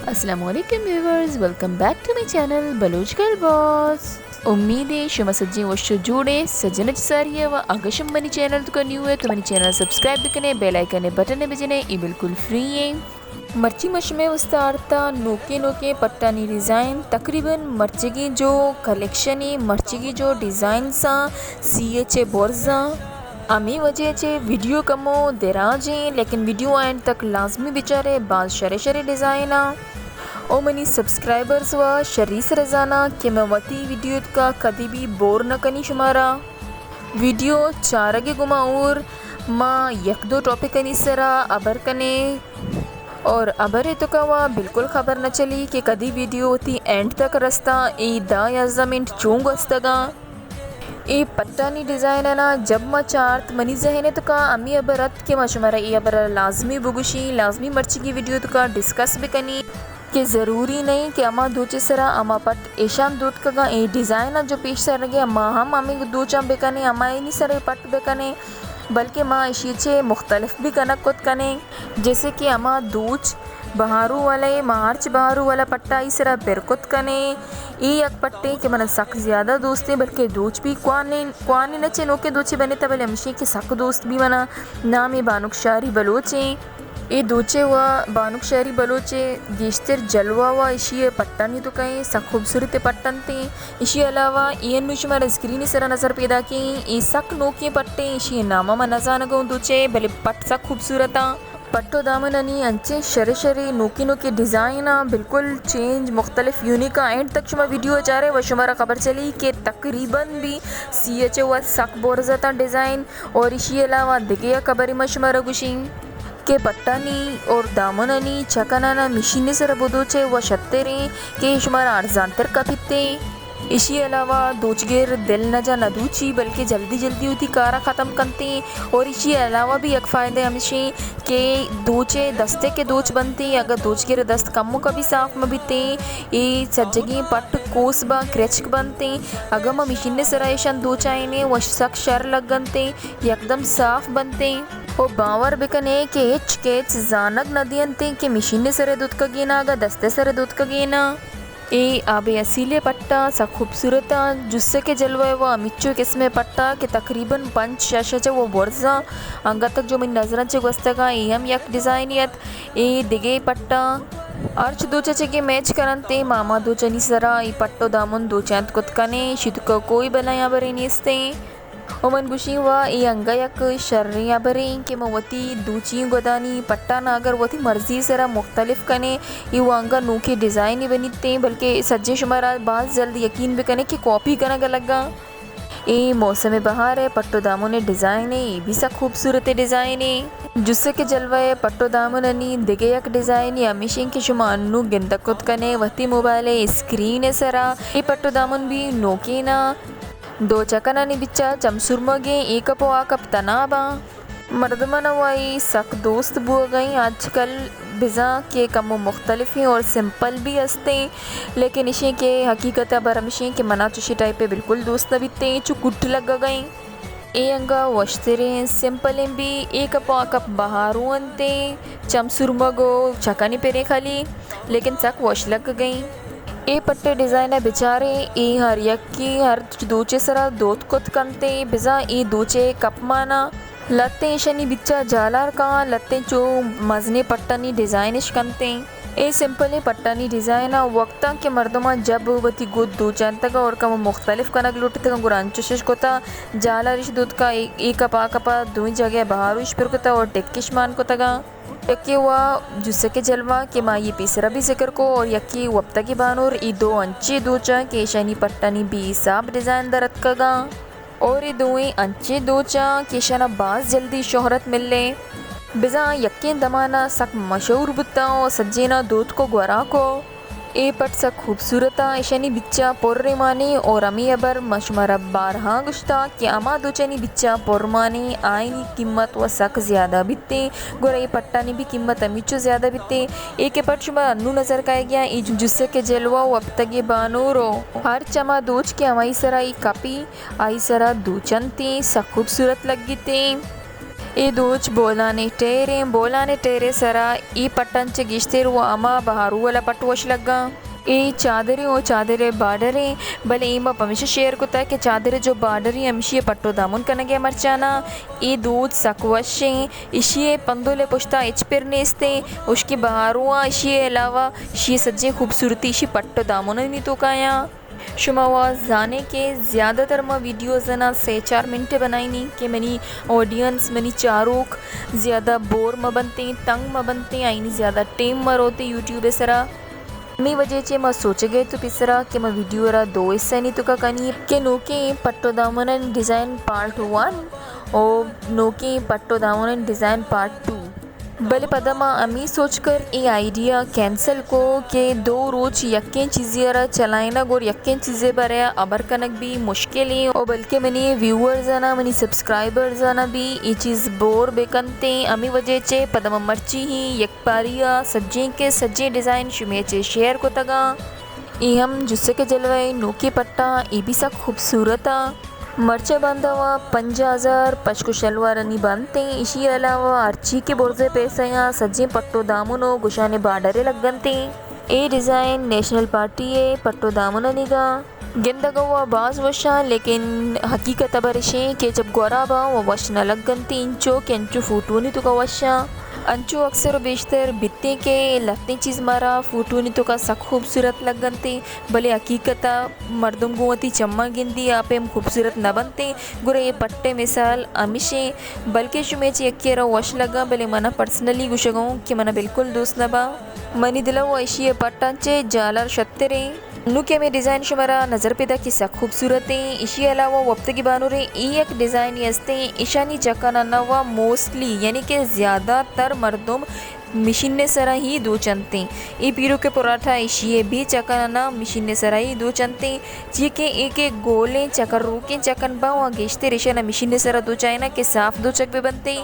السلام علیکم viewers, welcome back to my channel Baloch girl boss. امید ہے شما سجیں وش و جوڑ ئے، سجن چہ ساری ئے و اگہ شما منی چینل توکا نیو ئے تو منی چینل سبسکرائب بکنے، بیل آئیکن بٹن بجنے، اے بالکل فری ایں۔ مرچی ما شمے واستا آرتا نوکیں نوکیں پٹانی ڈیزائن، تقریباً مرچگیں جو کلیکشن ایں، مرچگیں جو ڈیزائنز آں، سی ایچ اے برز آں۔ ہمے وجہ چہ ویڈیو کمو دراج ایں، لیکن ویڈیو اینڈ تک لازمی بچارے، باز شرے شرے ڈیزائن آں۔ او منی سبسکرائبرز و شری سر زاناں کہ من وتی ویڈیو تکا کدی بھی بور نہ کنی شمارا۔ ویڈیو چارگ ء گما اور ما یک دو ٹاپکانی سرا ہبر کنے اور ہبر ء توکا وا بالکل خبر نہ چلی کہ کدی ویڈیو وتی اینڈ تک رستا، اے دہ یازدہ منٹ چون گوستگاں۔ اے پٹانی ڈیزائن ء نا جب ما چارت منی ذہن ء توکا ہمے ہبر ات کہ ما شمارا اے ہبر لازمی بگوشی، لازمی مرچی کی ویڈیو توکا ڈسکس بکنی۔ کہ ضروری نہ ایں کہ ہما دوچے سرا ہما پٹ ایشان دوتکگاں، اے ڈیزائن ء جو پیش سرگے، ما ہم ہمے دوچاں بکنیں، ہمایانی سرا اے پٹ بکنیں، بلکہ ما ایشی چے مختلف بھی کنگ کت کنیں، جیسے کہ ہما دوچ بہارو والا اے، ما ہرچ بہارو والا پٹا ای سرا پر کت کنیں۔ اے یک پٹے کہ من سک زیادہ دوست ایں، بلکہ دوچ بھی کوانیں، کوانیں نہ چے نوکیں دوچے بنے تا، بلے ہمشی کہ سک دوست بھی منا۔ نام اے بانک شاری بلوچ ایں۔ اے دوچے و بانک شہری بلوچ ء گیشتر جلوہ و ایشی ء پٹانی توکا ایں، سک خوبصورت پٹ انت۔ ایشی علاوہ اے انو شمارا اسکرین ء سرا نظر پیداک ایں، اے سک نوکیں پٹ ایں، ایشی ء نام ء من نزانگ اوں دوچے، بلے پٹ سک خوبصورت آں۔ پٹ و دامنانی انچیں شرے شرے نوکیں نوکیں ڈیزائن آں، بالکل چینج، مختلف، یونیک آں۔ اینڈ تک شما ویڈیو ء چارے و شمارا خبر چلی کہ تقریباً بھی سی ایچ ء و سک برز اتاں ڈیزائن۔ اور ایشی علاوہ دگہ یک خبرے ما شمارا گوشیں کہ پٹانی اور دامنانی چکنانا مشین ء سرا بدوچے و شتریں کہ شمارا ارزان تر کپیتیں۔ ایشی علاوہ دوچگر دل نہ جا نہ دوچی، بلکہ جلدی جلدی وتی کارا ختم کنتیں۔ اور ایشی علاوہ بھی یک فائدہ ہمشیں کہ دوچے دستے کے دوچ بنتیں، اگر دوچگر دست کمو کا بھی صاف مہ بیتیں، اے سجگیں پٹ کوس باں، کرچک بنتیں۔ اگاں ما مشین ء سرا ایشاں دوچائینیں و سک شر لگنتیں، یکدم صاف بنتیں۔ و باور بکنے کہ ہچ کیچ زانگ نہ دینتیں کہ مشین ء سرا دوتکگیناں، اگاں دست ء سرا دوتکگیناں۔ اے آب اصیل ء پٹا سک خوبصورت آں، جسک ء جلوہ ء و ہمچو قسم ء پٹا کہ تقریباً پنچ شش ء چہ و برزاں، انگت تک جو منی نظراں چہ گوستگاں، اے ہم یک ڈیزائنے ات۔ اے دگہ پٹاں ہرچ دوچ ء چہ کہ میچ کننت، اے ماما دوچانی سرا اے پٹ و دامن دوچینت کت کنیں، شتک ء کوئی بلائیں ہبرے نیستیں۔ و من گوشیں وا اے انگہ یک شریں ہبریں کہ ما وتی دوچیں گدانی پٹانا اگر وتی مرضی سرا مختلف کنیں، اے و انگہ نوکیں ڈیزائنے بنیتیں، بلکہ سجیں شمارا باز جلد یقین بکنیں کہ کاپی کنگ ء لگاں۔ اے موسم بہار ء پٹ و دامن ء ڈیزائن ء، اے بھی سک خوبصورت ڈیزائن ء۔ جسک ء جلوہ ء پٹ و دامنانی دگہ یک ڈیزائنے ہمیش انت کہ شما انو گندگ کت کنے وتی موبائل ء اسکرین ء سرا۔ اے پٹ و دامن بھی نوکین ء، دو چکنانی بچا چم سرمگیں، اے کپ و آ کپ تناب آں۔ مردماں وا اے سک دوست بوگ ء انت آج کل، بزاں کہ کمو مختلفیں اور سمپل بھی ہستیں، لیکن اشیں کہ حقیقت ء ہبر ہمشیں کہ منا چشیں ٹائپ ء بالکل دوست نہ بیتیں، چو کٹ لگگ ء انت۔ اے انگا وشتریں سمپلیں بھی، اے کپا کپ بہارو انتیں، چم سرمگ و چکانی پریں خالی، لیکن سک وش لگگ ء انت۔ اے پٹے ڈیزائن ء بچاریں، اے ہر یکی ہر دوچے سرا دوت کت کنتیں، بزاں اے دوچے کپ مانا۔ لتیں ایشانی بچا جالار کاں، لتیں چو مزنیں پٹانی ڈیزائن اش کنتیں۔ اے سمپلیں پٹانی ڈیزائن ء وقتاں کہ مردماں جب وتی گد دوچینتگ اور کم مختلف کنگ لوٹتگ، گڑا انچش اش کتا، جالار اش دوتکا، اے، اے کپا کپا دوئیں جاگہ بہارو اش پر کتا اور ڈک اش مان کتگاں۔ یکے وا جسک جلوہ کہ ما یہ پیسرا بھی ذکر کو اور یکے وپتگی بانور، ای دو انچیں دوچاں کہ ایشانی پٹانی بے حساب ڈیزائن در اتکگاں۔ اور اے دوئیں انچیں دوچاں کہ ایشانا باز جلدی شہرت ملے۔ بزاں یکیں دمانا سک مشہور بوتاں و سجینا دوتک و گورا کو۔ اے پٹ سک خوبصورتاں، ایشانی بچا پر مانے اور ہمے ہبر ما شمارا بارہاں گشتا کہ ہما دوچانی بچا پر مانے آئینی قیمت و سک زیادہ بیتیں، گڑا اے پٹانی بھی قیمت ہمیچو زیادہ بیتیں۔ اے کہ پٹ شما انو نظر کائے گیا، اے جسک جلوہ و ہپتگے بانور و ہر چما دوچ کہ ہمائی سرا اے کپی، آئی سرا دوچنتیں، سک خوبصورت لگتیں۔ اے دوچ بولان ءِ ٹیریں، بولان ءِ ٹیرے سرا اے پٹاں چہ گیشتر و ہما بہارو والا پٹ وش لگاں۔ اے چادریں و چادر ءِ بارڈریں، بلے اے ما پمیشا شیئر کتا کہ چادر ءِ جو بارڈریں ہمشی ءِ پٹ و دامن کنگ ءِ مرچانا۔ اے دوچ سک وشیں، اشی ءِ پندول ءِ پشتا ہچ پر نیستیں، ہشکیں بہارواں اشی ءِ علاوہ اشی ءِ سجیں خوبصورتی اشی پٹ و دامنانی توکایاں۔ شما وا زانے کہ زیادہ تر ما ویڈیوز انا سے چار منٹ بنائینی کہ منی آڈینس، منی چاروک زیادہ بور مہ بنتیں، تنگ مہ بنتیں، آئینی زیادہ ٹیم مہ روتیں یوٹیوب ءِ سرا۔ ہمے وجہ چہ ما سوچگ ءَ تو پیسرا کہ ما ویڈیو را دو حصہ نی توکا کنی کہ نوکیں پٹ و دامنانی ڈیزائن پارٹ ون و نوکیں پٹ و دامنانی ڈیزائن پارٹ ٹو۔ بلے پدا ما ہمے سوچ کر اے آئیڈیا کینسل کو کہ دو روچ یکیں چیزے را چلائینگ اور یکیں چیزے بارے ہبر کنگ بھی مشکل ایں، اور بلکہ منی ویورز آنا، منی سبسکرائبرز آنا بھی اے چیز بور بکنتیں۔ ہمے وجہ چہ پدا ما مرچی ہی یک باریا سجیں کے سجیں ڈیزائن شمے چے شیئر کتگاں۔ اے ہم جسک جلوہ نوکیں پٹا، اے بھی سک خوبصورت آ۔ مرچی بندوا پنجاہ ہزار پشک و شلوارانی بنتیں، اشی علاوہ ہرچی کہ برزے پیسہ یا سجیں پٹ و دامن و گشانے بارڈرے لگنتیں۔ اے ڈیزائن نیشنل پارٹی ءِ پٹ و دامنانیگا گندگ ءَ وا باز وشاں، لیکن حقیقت ہبر اشیں کہ جب گورا باں و وش نہ لگنتیں، انچو کہ انچو فوٹونی توکا وشاں۔ انچو اکثر و بیشتر بیتیں کہ لہتیں چیز مارا فوٹونی توکا سک خوبصورت لگنتیں، بلے حقیقت ءَ مردم گوں وتی چماں گندی آ پیم خوبصورت نہ بنتیں۔ گڑا اے پٹ ءِ مثال ہمیشیں، بلکہ شمے چہ یکے را وش لگاں، بلے منا پرسنلی گوشگ ءَ اوں کہ منا بالکل دوست نہ باں۔ منی دل ءَ وا اشی ءِ پٹاں چہ جالار شتریں۔ نوں کہ ہمے ڈیزائن شمارا نظر پیداک کہ سک خوبصورت ایں۔ ایشی علاوہ وپتگی بانوریں اے یک ڈیزائنے استیں، ایشانی چکانا نوا موسٹلی یعنی کہ زیادہ تر مردم مشین ءِ سرا ہی دوچنتیں۔ اے پیروکیں پراٹھا ایشی ءِ بھی چکانا مشین ءِ سرا ہی دوچنتیں، چی کہ اے کہ گولیں چکر روکیں چکن باں و گیشتر ایشانا مشین ءِ سرا دوچائینا کہ صاف دوچگ بہ بنتیں۔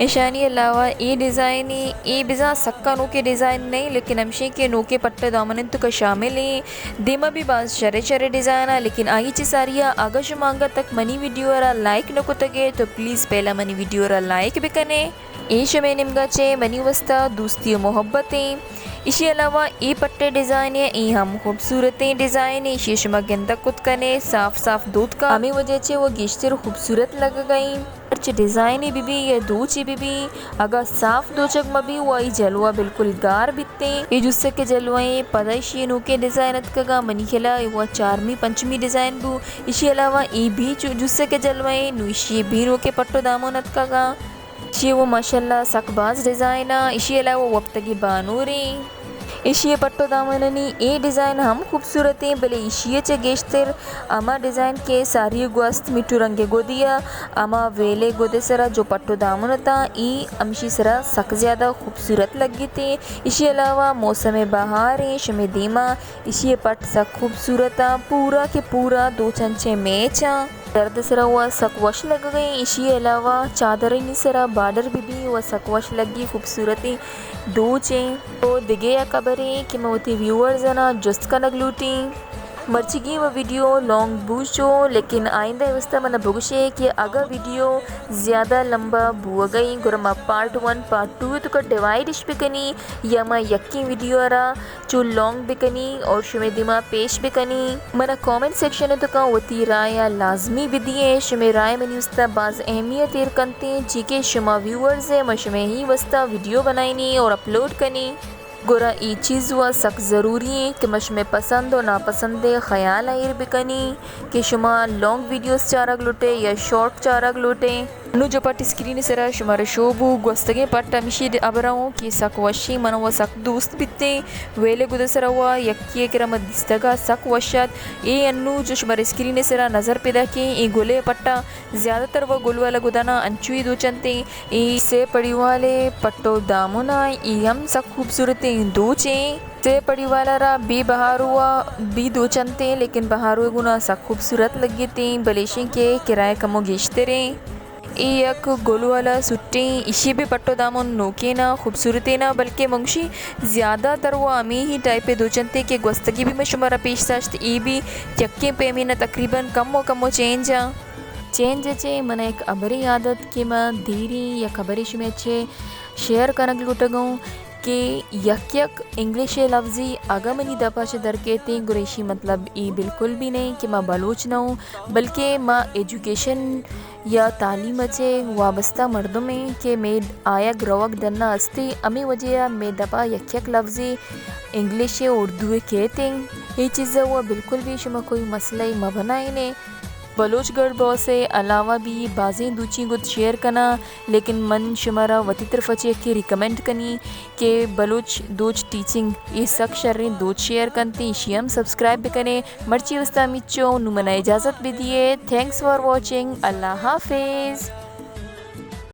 ایشانی علاوہ اے ڈیزائن ایں، اے بزاں سکا نوکیں ڈیزائن نہ ایں، لیکن ہمشیں کہ نوکیں پٹ ءِ دامن ءِ توکا شامل ایں۔ دیما بھی باز شریں شریں ڈیزائن آں، لیکن آئی چہ ساریا اگہ شما انگت تک منی ویڈیو ءَ را لائک نہ کتگ ئے تو پلیز پہلا منی ویڈیو ءَ را لائک بکن ئے۔ اے شمے نیمگا چہ منی واسطہ دوستی و محبت ایں۔ ایشی علاوہ اے پٹ ءِ ڈیزائن ایں، اے ہم خوبصورتیں ڈیزائن ایں، ایشی شما گندگ کت کن ئے، صاف صاف دوتکا، ہمے وجہ چہ وہ گیشتر خوبصورت لگگ ءَ ایں۔ ہرچ ڈیزائنے بہ بی یا دوچے بہ بی، اگاں صاف دوچگ مہ بی، و آئی جلوہ بالکل گار بیتیں۔ اے جسک ءِ جلوہ ایں، پدا ایشی ءِ نوکیں ڈیزائن اتکگاں، منی خیالا اے و چارمی پنچمی ڈیزائن بو۔ ایشی علاوہ اے بھی چو-، جسک ءِ جلوہ ایں، نوں ایشی ءِ بھی نوکیں پٹ و دامن اتکگاں۔ ایشی ءِ و ماشاءاللہ سک باز ڈیزائن آں۔ ایشی علاوہ وپتگی بانوریں۔ ایشی ءِ پٹ و دامنانی اے ڈیزائن ہم خوبصورتیں، بلے ایشی ءَ چہ گیشتر ہما ڈیزائن کہ ساری گوست مٹھو رنگ ءِ گدی ءَ، ہما ویل ءِ گد ءِ سرا جو پٹ و دامن اتاں، اے ہمشی سرا سک زیادہ خوبصورت لگیتیں۔ ایشی علاوہ موسم بہار ایں، شمے دیما ایشی ءِ پٹ سک خوبصورت آں، پورا کہ پورا دوچاں چہ میچ آں۔ درد ءِ سرا و سک وش لگگ ءَ ایں۔ ایشی علاوہ چادرانی سرا بارڈر بہ بی و سک وش لگی، خوبصورتیں دوچیں۔ تو دگہ یک ہبرے کہ من وتی ویورز آناں جست کنگ لوٹیں۔ مرچیگیں و ویڈیو لانگ بوت شو، لیکن آئندہ ءِ واسطہ منا بگوشے کہ اگاں ویڈیو زیادہ لمبا بوگ ءَ ایں، گڑا ما پارٹ ون، پارٹ ٹو ءِ توکا ڈیوائیڈ اش بکنی یا ما یکیں ویڈیو ءَ را چو لانگ بکنی اور شمے دیما پیش بکنی۔ منا کامنٹ سیکشن ءِ توکا وتی رائے ءَ لازمی بدیئے۔ شمے رائے منی واسطہ باز اہمیت ایر کنتیں، چی کہ شما ویورز ءِ، ما شمے ہی واسطہ ویڈیو بنائینی اور اپلوڈ کنی۔ گڑا اے چیز و سک ضروری ایں کہ ما شمے پسند و ناپسند ءِ خیال ءَ ایر بکنی کہ شما لانگ ویڈیوز چارگ لوٹے یا شارٹ چارگ لوٹے۔ انوں جو پٹ اسکرین ءِ سرا شمارا شو بو، گوستگیں پٹ ہمیشی ہبرا اوں کہ سک وشیں، منا و سک دوست بیتیں۔ ویل ءِ گد ءِ سرا و یکے ءِ کرا ما دیستگا سک وش ات۔ اے انوں جو شمارا اسکرین ءِ سرا نظر پیداکیں، اے گل ءِ پٹا زیادہ تر و گل والا گدانا انچوئی دوچنتیں۔ اے سے پڑی والے پٹ و دامنا، اے ہم سک خوبصورتیں دوچیں۔ سے پڑی والا را بے بہارو ءَ بی دوچنتیں، لیکن بہارو ءِ گونا سک خوبصورت لگیتیں، بلے ایشیں کہ کرایہ کمو گیشتریں۔ اے یک گل والا سٹیں، ایشی بھی پٹ و دامن نوکینا، خوبصورتینا، بلکہ من گوشی زیادہ تر و ہمے ہی ٹائپ ءِ دوچنتے کہ گوستگی بھی من شمارا پیش داشت، اے بھی یکیں پیمینا تقریباً کمو کمو چینج آں۔ چینج ءَ چہ من ءَ یک ہبرے یاد ات کہ من دیریں یک ہبرے شمئے چہ شیئر کنگ لوٹگ ءَ اوں کہ یک یک انگلش ءِ لفظے اگاں منی دپ ءَ چہ در کیت ایں، گڑا ایشی مطلب اے بالکل بھی نہ ایں کہ من بلوچ نہ اوں، بلکہ من ایجوکیشن یا تعلیم ءَ چہ وابستہ مردم ایں کہ مئے آیگ روگ ڈن ءَ است ایں، ہمے وجہ ءَ مئے دپ ءَ یک یک لفظے انگلش ءُ اردو ءِ کیت ایں۔ اے چیز ءَ وَ بالکل بھی شما کوئی مسئلہ ءَ مہ بنائین ئے۔ بلوچ گرل باس ءِ علاوہ بھی بازیں دوچی گد شیئر کناں، لیکن من شمارا وتی طرف ءَ چہ یکے ریکمینڈ کنی کہ بلوچ دوچ ٹیچنگ اے سک شریں دوچ شیئر کنت، ایشی ہم سبسکرائب بکنے۔ مرچی واستا ہمیچو، نوں منا اجازت بدیے۔ Thanks for watching. اللہ حافظ۔